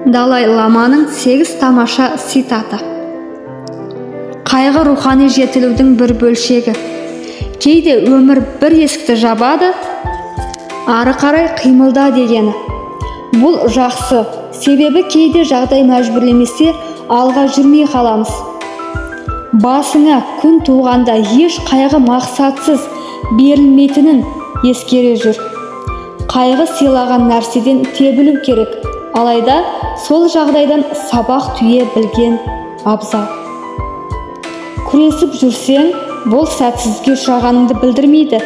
Далай Ламаның 8 тамаша цитаты. Қайғы рухани жетілудің бір бөлшегі. Кейде өмір бір есікті жабады, ары қарай қимылда дегені. Бұл жақсы, себебі кейде жағдай мәжбүрлемесе алға жүрмей қаламыз. Басыңа күн туғанда еш қайғы мақсатсыз берілмейтінін ескере жүр. Қайғы сыйлаған нәрседен тебілу керек, алайда сол жағдайдан сабақ түйе білген абзал. Күресіп жүрсең, бұл сәтсіздікке ұшырағаныңды білдірмейді.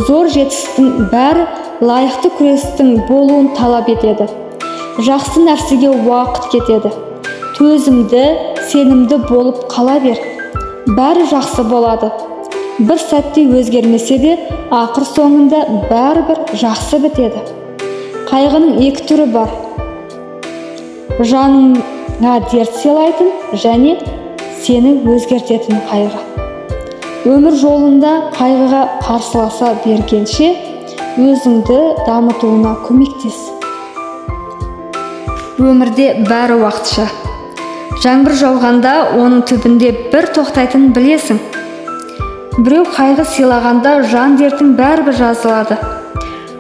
Зор жетістіктің бәрі лайықты күрестің болуын талап етеді. Жақсы нәрсеге уақыт кетеді. Төзімді, сенімді болып қала бер. Бәрі жақсы болады. Бір сәтте өзгермесе де, ақыр соңында бәрібір жақсы бітеді. Қайғының екі түрі бар. Жаныңа дерт сыйлайтын және сені өзгертетін қайғы. Өмір жолында қайғыға қарсыласа бергенше, өзіңді дамытуына көмектес. Өмірде бәрі уақытша. Жаңбыр жауғанда оның түбінде бір тоқтайтынын білесің. Біреу қайғы сыйлағанда жан дертің бәрібір жазылады.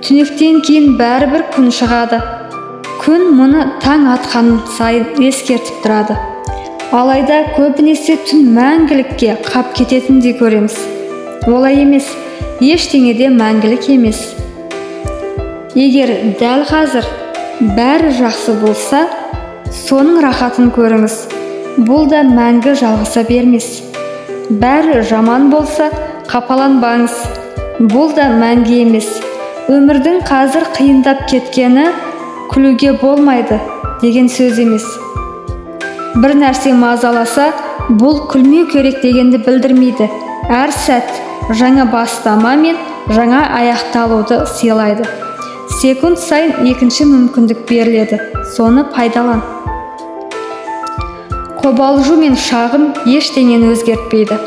Түнектен кейін бәрібір күн шығады. Күн мұны таң атқан сайын ескертіп тұрады. Алайда көбінесе түн мәңгілікке қап кететіндей көреміз. Олай емес, ештеңе де мәңгілік емес. Егер дәл қазір бәрі жақсы болса, соның рахатын көріңіз. Бұл да мәңгі жалғаса бермес. Бәрі жаман болса, қапаланбаңыз. Бұл да мәңгі емес. Өмірдің қазір қиындап кеткені күлуге болмайды деген сөз емес. Бір нәрсе мазаласа, бұл күлмеу керек дегенді білдірмейді. Әр сәт жаңа бастама мен жаңа аяқталуды сыйлайды. Секунд сайын екінші мүмкіндік беріледі. Соны пайдалан. Қобалжу мен шағым ештеңені өзгертпейді.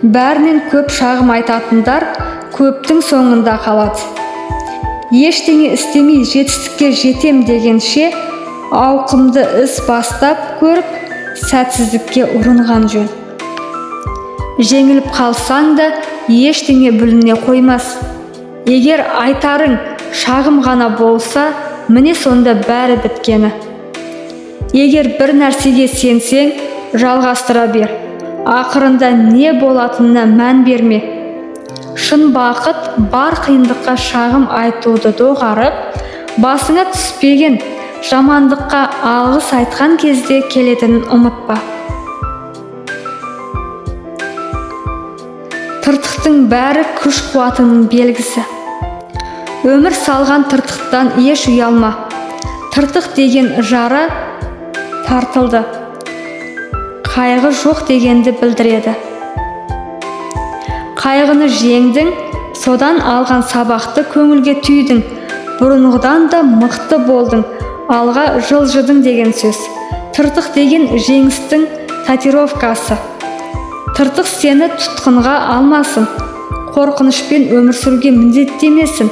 Бәрінен көп шағым айтатындар көптің соңында қалады. Ештеңе істемей жетістікке жетем дегенше, ауқымды іс бастап көріп, сәтсіздікке ұрынған жөн. Жеңіліп қалсаң да ештеңе бүліне қоймас. Егер айтарың шағым ғана болса, міне сонда бәрі біткені. Егер бір нәрсеге сенсең, жалғастыра бер. Ақырында не болатынына мән берме. Шын бақыт бар қиындыққа шағым айтуды доғарып, басыңа түспеген жамандыққа алғыс айтқан кезде келетінін ұмытпа. Тыртықтың бәрі күш қуатының белгісі. Өмір салған тыртықтан еш ұялма. Тыртық деген жара тартылды. Қайғы жоқ дегенді білдіреді. Қайғыны жеңдің, содан алған сабақты көңілге түйдің, бұрынғыдан да мықты болдың, алға жылжыдың деген сөз. Тыртық деген жеңістің татировкасы. Тыртық сені тұтқынға алмасын, қорқынышпен өмір сүруге міндеттемесін.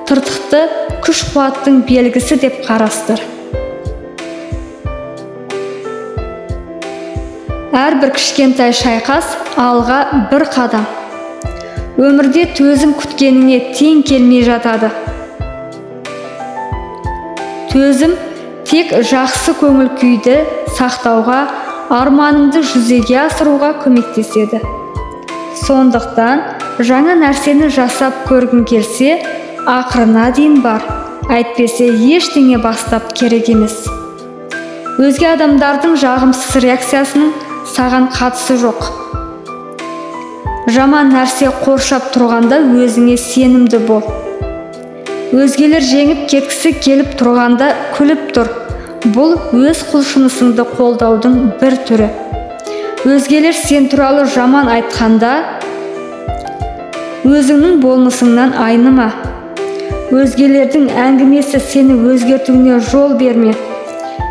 Тыртықты күш қуаттың белгісі деп қарастыр. Әрбір кішкентай шайқас алға бір қадам. Өмірде төзім күткеніңе тең келмей жатады. Төзім тек жақсы көңіл күйді сақтауға, арманыңды жүзеге асыруға көмектеседі. Сондықтан жаңа нәрсені жасап көргің келсе, ақырына дейін бар, әйтпесе ештеңе бастап керек емес. Өзге адамдардың жағымсыз реакциясының саған қатысы жоқ. Жаман нәрсе қоршап тұрғанда өзіңе сенімді бол. Өзгелер жеңіп кеткісі келіп тұрғанда күліп тұр. Бұл өз құлшынысыңды қолдаудың бір түрі. Өзгелер сен туралы жаман айтқанда, өзіңнің болмысыңнан айныма. Өзгелердің әңгімесі сені өзгертуіне жол берме.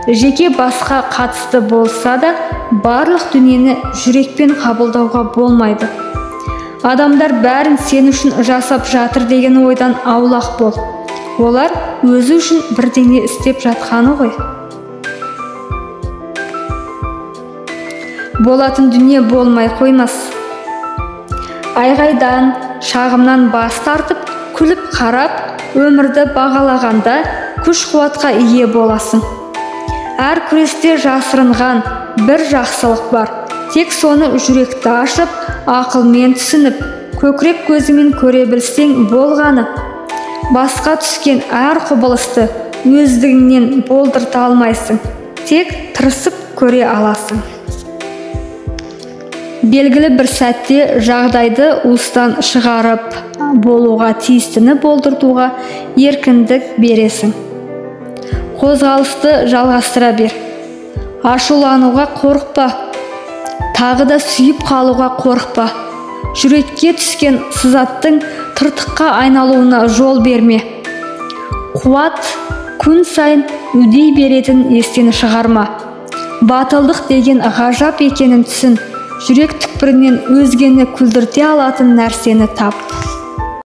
Жеке басқа қатысты болса да, барлық дүниені жүрекпен қабылдауға болмайды. Адамдар бәрін сен үшін жасап жатыр деген ойдан аулақ бол. Олар өзі үшін бірдеңе істеп жатқаны ғой. Болатын дүние болмай қоймас. Айғайдан, шағымнан бас тартып, күліп қарап, өмірді бағалағанда күш қуатқа ие боласың. Әр күресте жасырынған бір жақсылық бар. Тек соны жүректі ашып, ақылмен түсініп, көкірек көзімен көре білсең болғаны. Басқа түскен әр құбылысты өздігіңнен болдырта алмайсың, тек тырысып көре аласың. Белгілі бір сәтте жағдайды уыстан шығарып, болуға тиістіні болдыртуға еркіндік бересің. Қозғалысты жалғастыра бер. Ашулануға қорықпа. Тағы да сүйіп қалуға қорықпа. Жүрекке түскен сызаттың тыртыққа айналуына жол берме. Қуат күн сайын үдей беретін естен шығарма. Батылдық деген ғажап екенін түсін. Жүрек түкпірінен өзгені күлдірте алатын нәрсені тап.